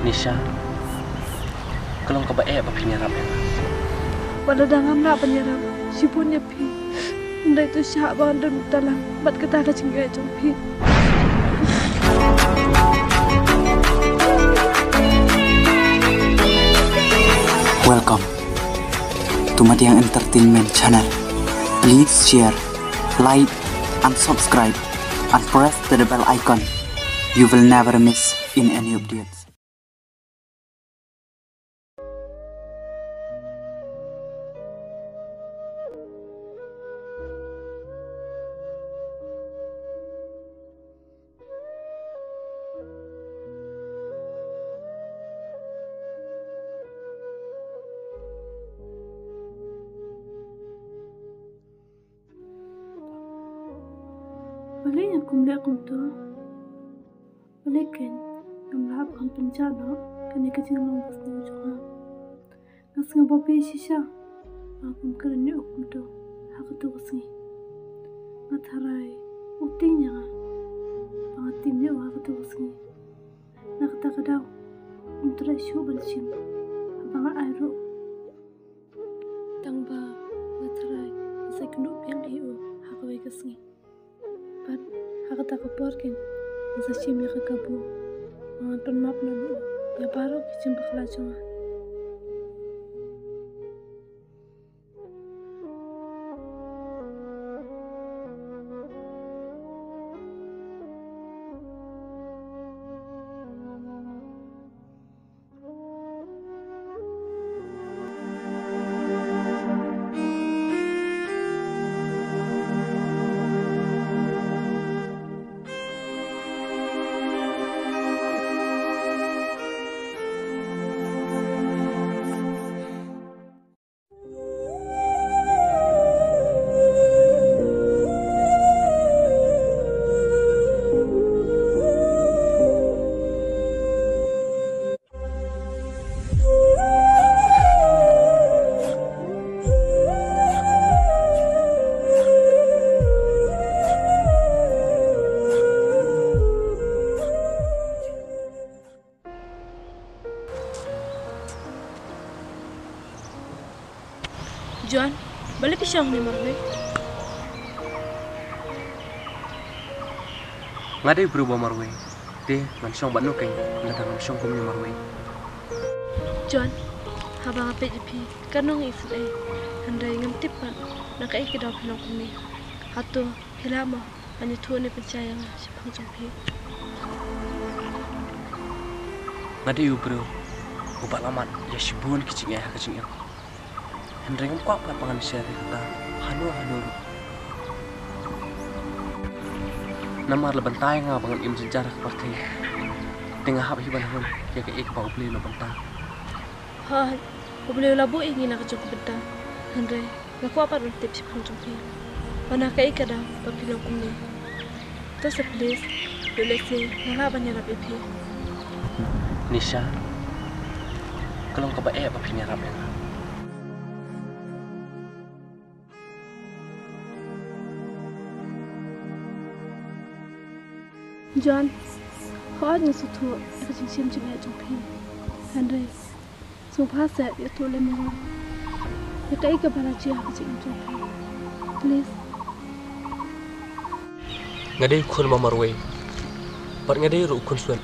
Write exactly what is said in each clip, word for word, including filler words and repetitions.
Nisha, ka long kaba eh ba phin ïarap ïa nga. Wat lada ngam lah ban ïarap shibun ïa phi, hynrei to shah ba ngan don bad kata ka jingeh jong phi. Welcome to Madiang Entertainment Channel. Please share, like, and subscribe, and press the bell icon. You will never miss in any updates. Balei nga kum leh kumto? Balei kein ngam lah ban pynjah noh kane ka jinglong basniew jong nga? Nga sngew ba phi shisha ba ngam kren ïa u kumto ha kato ka sngi. Nga tharai u tieng ïa nga ba nga tim ïa u ha kato ka sngi. Na kata ka daw um treh shuh ban shim haba nga ai ruh. Tang ba nga tharai nga sa ïakynduh biang ïa u ha kawei ka sngi. Bad ha kata ka por kein nga sa shim ïa ka kabu ba ngan pan map noh ïa baroh ki jingbakla jong nga. John, balei phi shong hangne marwei? Nga dei u briew ba marwei. Te ngan shong bad no kein lada ngam shong kumne marwei? John, haba nga peit ïa phi, katno nga isynei. Hynrei ngam tip pat na kaei ka daw phi long kumne. Hato phi lah mo ban ïathuh ne pynshai ïa nga shaphang jong phi? Nga dei u briew uba la mad ïa shibun ki jingeh ha ka jingim. Hynrei ngam kwah pat ba ngan share ïa kata hano hano ruh. Namar la bynta ïa nga ba ngan im jynjar ha ka pyrthei. Te nga hap hi ban hun ïa kaei kaba U Blei u la bynta. Hooid, U Blei u la buh ïa ngi na ka jong ka bynta. Hynrei nga kwah pat ban tip shaphang jong phi, ba na kaei ka daw ba phi long kumne. To sa please, ïoh lehse nga lah ban ïarap ïa phi. Nisha, ka long kaba eh ba phin ïarap ïa nga. John, hooid nga sngewthuh ïa ka jingshim jingeh jong phi. Hynrei sngewbha seh ïathuh lem ïa nga ïa kaei kaba la jia ha ka jingim jong phi. Please. Nga dei u khun ba marwei bad nga dei ruh u khun swet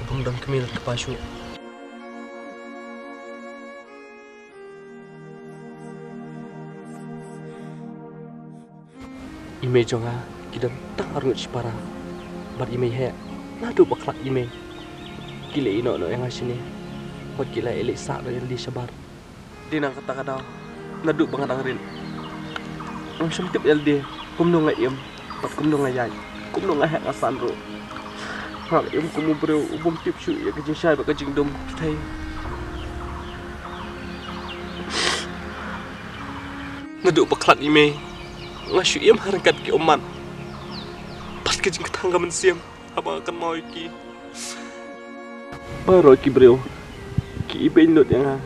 u bym don kmie don kpa shuh. I mei jong nga ki don tang arngut shipara bad i mei heh naduh ba khlad i mei. Ki la ïehnoh noh ïa nga shane bad ki la ïaleh sah noh ïalade shabar. Dei na kata ka daw naduh ba nga dang rit, ngam shym tip ïalade kumno nga im bad kumno nga ïaid, kumno nga heh nga san ruh. Nga im kum u briew u bym tip shuh ïa ka jingshai bad ka jingdum pyrthei. Naduh ba khlad i mei nga shu im ha ryngkat ki ummat bad ka jingkthang ka mynsiem haba nga kynmaw ïa ki. Baroh ki briew ki ibeiñ lut ïa nga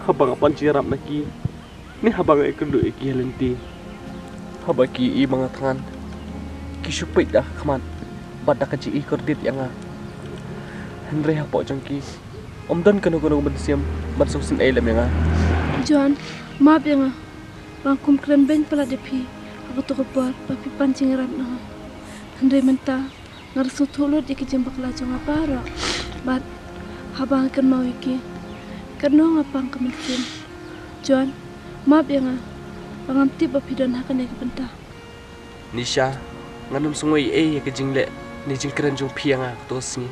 haba nga pan jingïarap na ki ne haba nga ïakynduh ïa ki ha lynti. Haba ki ïohi ba nga thngan ki shu peit da ka khmat bad da ka jingïakordit ïa nga. Hynrei hapoh jong ki, ym don kano kano ka mynsiem ban sngewsynei lem ïa nga. John, map ïa nga. Ba nga kum kren beiñ palat ïa phi ha kato ka por ba phi pan jingïarap na nga. Hynrei mynta nga la sngewthuh lut ïa ki jingbakla jong nga baroh. Bad haba nga kynmaw ïa ki, katno nga pang ka mynsiem. John, map ïa nga ba ngam tip ba phi don ha kane ka bynta. Nisha, ngan ym sngew ei ei ïa ka jingleh ne jingkren jong phi ïa nga kato ka sngi.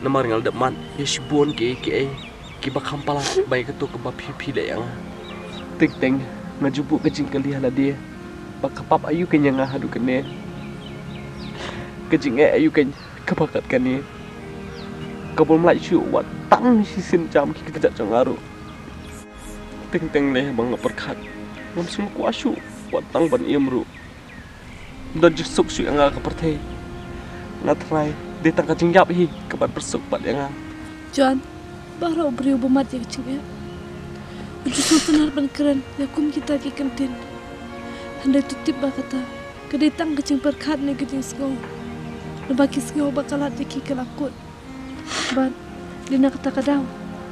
Namar nga la dep mad ïa shibun kiei kiei kiba kham palat ba ïa kato kaba phi phi leh ïa nga. Teng teng nga ju buh ka jingkylli ha lade ba ka pap aïu keiñ ïa nga haduh kane. Ka jingeh aïu keiñ kaba kat kane, kabym lah shuh wat tang shisien jam ki kjat jong nga ruh. Teng teng lei ba nga pyrkhat, ngam sngewkwah shuh wat tang ban im ruh. Ym don jingsuk shuh ïa nga ka pyrthei. Nga tharai dei tang ka jingïap hi kaban pyrsuk pat ïa nga. John, baroh u briew ba mad ïa ka jingeh u ju sngewtynnad ban kren ïa kum kita ki kyntien. Hynrei to tip ba kata ka dei tang ka jingpyrkhat ne ka jingsngew. Naba ki sngew ba ka lad ïa ki ka la kut. Bad dei na kata ka daw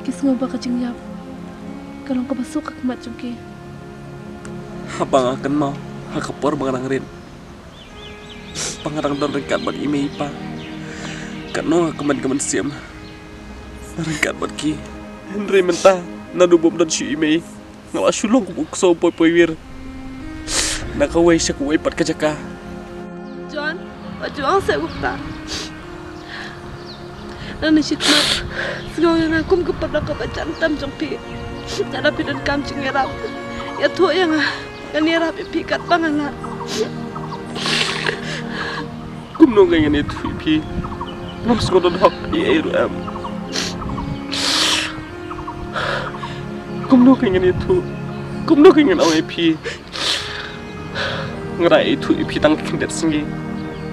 ki sngew ba ka jingïap ka long kaba suk ha khmat jong ki. Haba nga kynmaw ha ka por ba nga dang rit, ba nga dang don ryngkat bad i mei i pa, katno nga kmen ka mynsiem ryngkat bad ki. Hynrei mynta naduh bym don shuh i mei, nga la shu long kum u ksew poi poi wir na kawei sha kawei pat ka jaka. John, wat ju ong seh kumta. Nangne shakhmat, sngew ïa nga kum ka paralok kaba jan tam jong phi. Lada phi donkam jingïarap, ïathuh ïa nga. Ngan ïarap ïa phi katba nga lah. Kumno kein ngan ïathuh ïa phi? Ngam sngew don hok ei ei ruh em. Kumno kein ngan ïathuh? Kumno kein ngan ong ïa phi? Nga dang ïathuh ïa phi tang khyndiat sngi.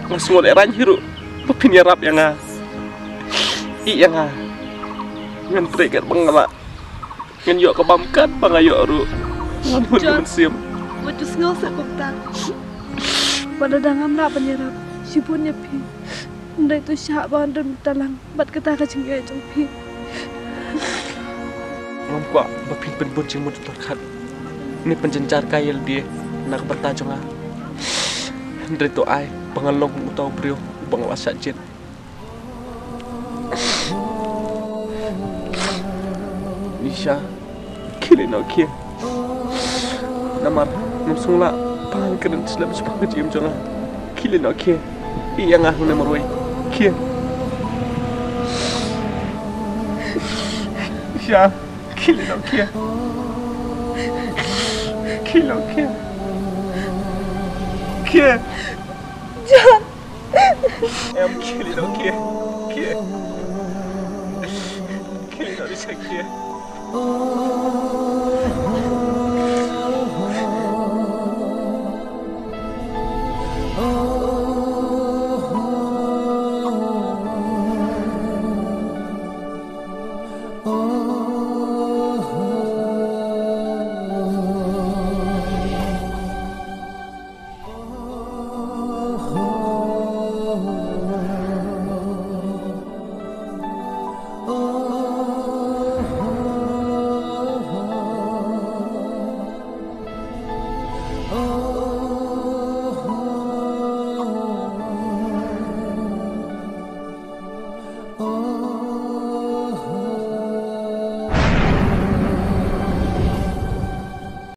Nga sngew lehrain hi ruh ba phin ïarap ïa nga. Ïeh ïa nga. Ngan trei katba nga lah. Ngan ïoh ka bam katba nga ïoh ruh. Ngam hun ka mynsiem. Wat ju sngew seh kumta. Wat lada ngam lah ban ïarap shibun ïa phi, hynrei to shah ba ngan don bynta lang bad kata ka jingïaid jong phi. Ngam kwah ba phin pynbun jingmut torkhat ne pynjynjar kai ïa lade na ka bynta jong nga. Hynrei to ai ba ngan long kum uta u briew uba nga la shah jied. Nisha, khie leit noh khie. Namar ngam sngewlah ba ngan kren slem shaphang ka jingim jong nga. Khie leit noh khie. Ïeh ïa nga hangne marwei. Khie. Nisha, khie leit noh khie. Khie leit noh khie. Khie. John. Em, khie leit noh khie. Khie. Khie leit noh, Nisha, khie.